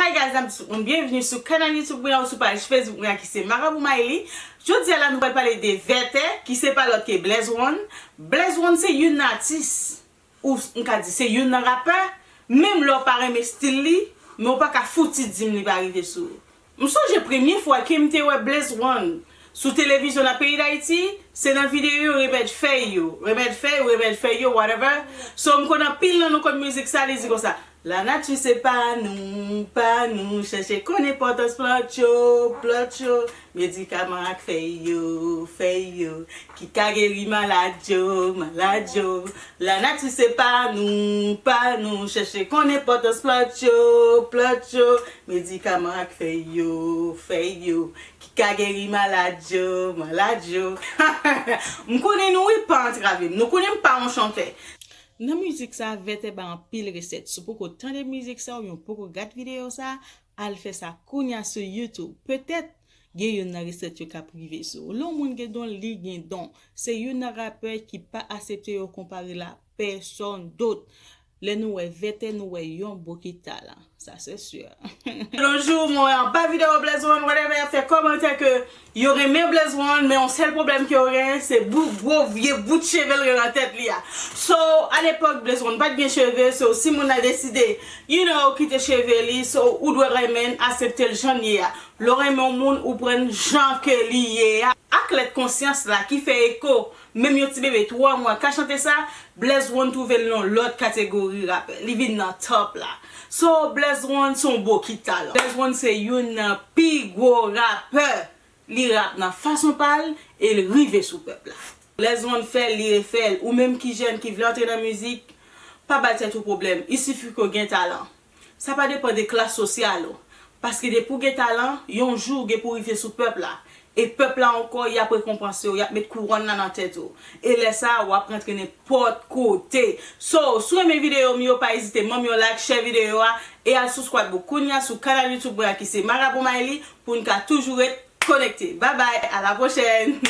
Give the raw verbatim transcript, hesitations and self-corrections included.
Hey guys, m ap di tout moun byenvni sou kanal YouTube mwen an, sou paj Facebook mwen an ki se Marabou Mayli. Jodi a la nou pral pale de Vètè, ki se pa lòt ke Blaze One. Blaze One se youn nan atis, ou m ka di se youn nan rapè, menm lè w pa renmen stil li, men w pa ka fouti di m li pa rive sou ou. M sonje premye fwa ke m te wè Blaze One sou televizyon nan peyi Dayiti, se nan videyo Remèd Fèy yo. Remèd Fèy, Remèd Fèy yo, whatever. So, m konn anpil nan nou konn mizik sa, li di konsa, lanati se pa nou, pa nou, chèche konn enpòtans plant yo, plant yo, medikaman ak fèy yo, fèy yo, ki ka geri malad yo, malad yo. Lanati se pa nou, pa nou, chèche konn enpòtans plant yo, plant yo, medikaman ak fèy yo, fèy yo, ki ka geri malad yo, malad yo. M konnen nou wi pa antrave m, nou konnen m pa yon chantè. Nan mizik sa, Vètè bay anpil resèt. Si w poko tande mizik sa oubyen w poko gad videyo sa, al fè sa kounya sou YouTube. Petèt, gen youn nan resèt yo k ap rive sou ou. Lè yon moun gen don, li gen don. Se youn nan rapè ki pa aksepte yo konpare l a pèsonn dòt. Lè nou wè Vètè, nou wè yon bokit talan. Sa se si. Yon jou, mwen anba videyo Blaze One, whatever, y ap fè kòmantè ke yo renmen Blaze One, men yon sèl pwoblèm ke yo genyen, se bout gwo vye bout cheve l gen nan tèt li a. So, alepòk, Blaze One pa t gen cheve, so, si moun nan deside, you know, kite cheve li, so, ou dwe renmen l, aksepte l jan l ye a. Lè w renmen yon moun, ou pran l jan ke li ye a. Ak lèt konsyans la ki fè eko, menm yon ti bebe twa mwa ka chante sa, Blaze One twouve l nan lòt kategori rapè. Li vin nan top la. So, Blaze One se yon bokit talan. Blaze One se youn nan pi gwo rapè. Li rap nan fason pa l e l rive sou pèp la. Blaze One fè l, li refè l. Ou menm ki jèn ki vle antre nan mizik, pa bay tèt ou pwoblèm. Il suffit ke w gen talan. Sa pa depann de klas sosyal ou. Paske depi w gen talan, yon jou w gen pou w rive sou pèp la. E pèp la ankò, y ap rekonpanse w, y ap met kouwòn nan nan tèt ou. E lè sa a, w ap rantre nenpòt kote. So, si w renmen videyo m yo, pa ezite ban m yon like, share videyo a, e al subscribe kounya sou kanal YouTube mwen an ki se Marabou Mayli, pou n ka toujou ret konekte. Bye bye, à la prochaine!